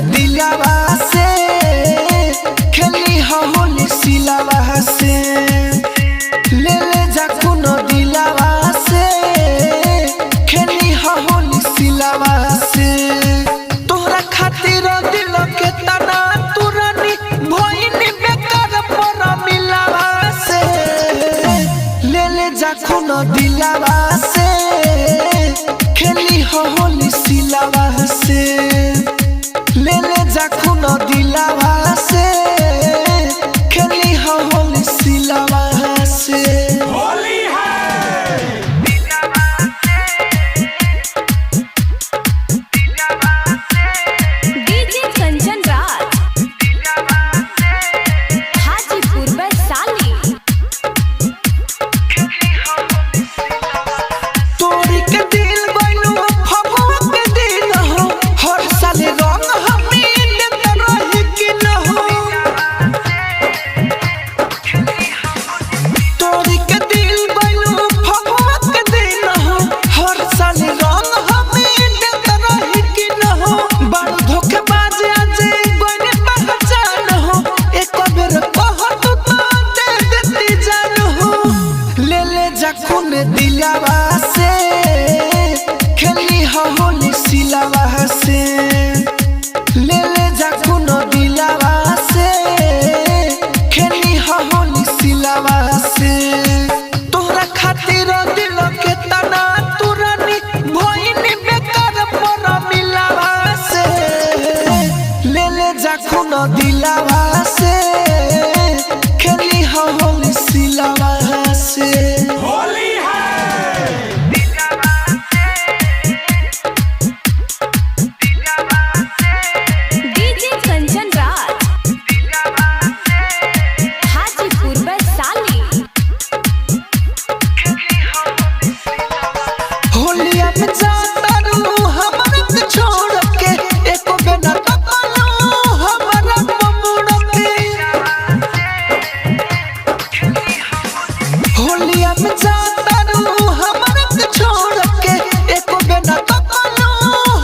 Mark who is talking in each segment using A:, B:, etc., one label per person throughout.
A: दिलावा से, खेली होली सिलावा से। ले ले जा खून दिलावा से, खेली होली सिलावा से। तोहरा खातिर दिल के तना तुरनी भइनी बेकार पर मिलावा से। ले ले जा खून दिलावा से, खेली होली सिलावा से। ले ले जा खून दिलावा से, खेली होली सिलावा से।
B: होली है।
C: डीजे कंचन राज, हाजीपुर वैशाली।
A: तोरी के दिल गइलू फगुआ के दिन हो, हर साल रंग हमें देत रही कि न हो। तोरी के दिल गइलू फगुआ के दिन हो, हर साल रंग हमें देत रही कि न हो। बड़ धोखेबाज आज गइल पहचान हो, एक बेर कह तू तो दे देती जान हो। ले ले जा खून दिलावा से, खेली होली सिलावा से। ले ले जा खून दिलावा से, खेली होली सिलावा से। तोहरा खातिर दिल के तना तुरनी भइनी बेकार पर मिलावा से। ले ले जा खून दिलावा से, खेली होली सिलावा से।
B: होली है।
C: डीजे कंचन राज, हाजीपुर वैशाली।
A: होलिया में जाता रू हमरा के छोड़ के, एको बेना तकलो हमरा मुड़ के। होलिया में जाता रू हमरा के छोड़ के, एको बेना तकलो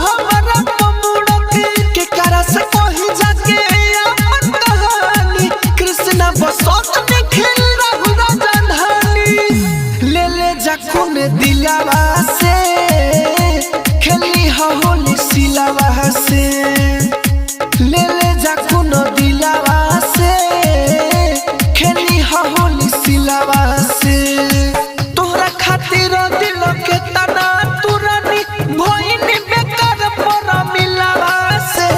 A: हमरा मुड़ के। के करा से कही जाके अपन कहानी, कृष्णा बसंत में खेल रहू राजधानी। ले ले जा खून दिलावा से, खेली होली सिलावा से। ले ले जा खून दिलावा से, खेली होली सिलावा से। तोहरा खातिर दिल के तना तुरनी भइनी बेकार पर मिलावा से।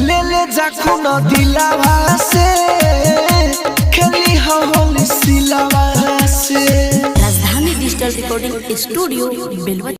A: ले ले जा खून दिलावा से, खेली होली सिलावा से।
D: Rajdhani digital recording studio Belwa.